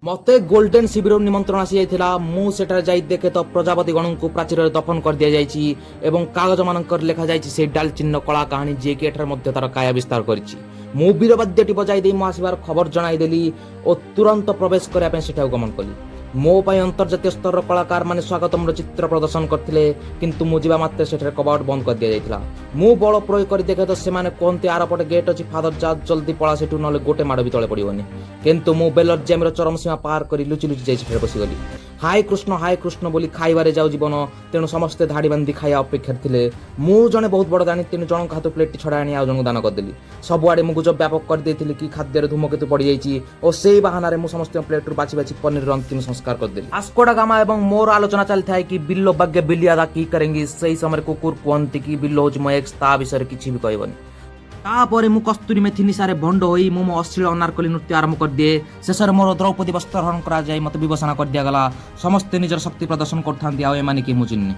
ମତେ ଗୋଲ୍ଡେନ ଶିବିରରୁ ନିମନ୍ତ୍ରଣ ଆସିଯାଇଥିଲା। ମୁଁ ସେଠାରେ ଯାଇ ଦେଖେ ତ ପ୍ରଜାପତି ଗଣଙ୍କୁ ପ୍ରାଚୀରରେ ଦଫନ କରିଦିଆଯାଇଛି ଏବଂ କାଗଜମାନଙ୍କରେ ଲେଖାଯାଇଛି ସେଇ ଡାଲଚିନିର କଳା କାହାଣୀ, ଯିଏକି ଏଠାରେ ମଧ୍ୟ ତାର କାୟା ବିସ୍ତାର କରିଛି। ମୁଁ ବୀରବାଦ୍ୟଟି ବଜାଇ ଦେଇ ମୁଁ ଆସିବାର ଖବର ଜଣାଇଦେଲି ଓ ତୁରନ୍ତ ପ୍ରବେଶ କରିବା ପାଇଁ ସେଠାକୁ ଗମନ କଲି। ମୋ ପାଇଁ ଅନ୍ତର୍ଜାତୀୟ ସ୍ତରର କଳାକାରମାନେ ସ୍ୱାଗତମର ଚିତ୍ର ପ୍ରଦର୍ଶନ କରିଥିଲେ, କିନ୍ତୁ ମୁଁ ଯିବା ମାତ୍ରେ ସେଠାରେ କବାଟ ବନ୍ଦ କରିଦିଆଯାଇଥିଲା। ମୁଁ ବଳ ପ୍ରୟୋଗ କରି ଦେଖେ ତ ସେମାନେ କୁହନ୍ତି, "ଆରପଟେ ଗେଟ୍ ଅଛି ଫାଦର, ଯା ଜଲ୍ଦି ପଳା ସେଠୁ, ନହେଲେ ଗୋଟେ ମାଡ଼ ବି ତଳେ ପଡ଼ିବନି।" କିନ୍ତୁ ମୁଁ ବେଲଜ୍ଜାମିର ଚରମ ସୀମା ପାର କରି ଲୁଚି ଲୁଚି ଯାଇ ସେଠାରେ ବସିଗଲି। ହାୟ କୃଷ୍ଣ, ହାୟ କୃଷ୍ଣ ବୋଲି ଖାଇବାରେ ଯାଉ ଜୀବନ। ତେଣୁ ସମସ୍ତେ ଧାଡ଼ି ବାନ୍ଧି ଖାଇବା ଅପେକ୍ଷାରେ ଥିଲେ। ମୁଁ ଜଣେ ବହୁତ ବଡ଼ ଦାନୀ, ତେଣୁ ଜଣଙ୍କ ହାତ ପ୍ଲେଟ୍ଟି ଛଡ଼ା ଆଣି ଆଉ ଜଣଙ୍କୁ ଦାନ କରିଦେଲି। ସବୁଆଡ଼େ ମୁଁ ଗୁଜବ ବ୍ୟାପକ କରିଦେଇଥିଲି କି ଖାଦ୍ୟରେ ଧୂମକେତୁ ପଡ଼ିଯାଇଛି ଓ ସେଇ ବାହାନାରେ ମୁଁ ସମସ୍ତଙ୍କ ପ୍ଲେଟ୍ରୁ ବାଛି ବାଛି ପନିରର ଅନ୍ତିମ ସଂସ୍କାର କରିଦେଲି। ଭାସ୍କୋଡା ଗାମା ଏବଂ ମୋର ଆଲୋଚନା ଚାଲିଥାଏ କି बिल्लो भागे बिल्ली आधा की करेंगी। ସେଇ ସମୟରେ କୁକୁର କୁହନ୍ତି କି ବିଲୋ ହଉଛି ମୋ ଏକ୍ସ, ତା ବିଷୟରେ କିଛି ବି କହିବନି। ତାପରେ ମୁଁ କସ୍ତୁରୀ ମେଥି ନିଶାରେ ଭଣ୍ଡ ହୋଇ ମୁଁ ମୋ ଅଶ୍ଳୀଳ ଅନାରକଲି ନୃତ୍ୟ ଆରମ୍ଭ କରିଦିଏ। ଶେଷରେ ମୋର ଦ୍ରୌପଦୀ ବସ୍ତ୍ରହରଣ କରାଯାଇ ମୋତେ ବିବସାନା କରିଦିଆଗଲା। ସମସ୍ତେ ନିଜର ଶକ୍ତି ପ୍ରଦର୍ଶନ କରୁଥାନ୍ତି ଆଉ ଏମାନେ କିଏ ମୁଁ ଚିହ୍ନିନି।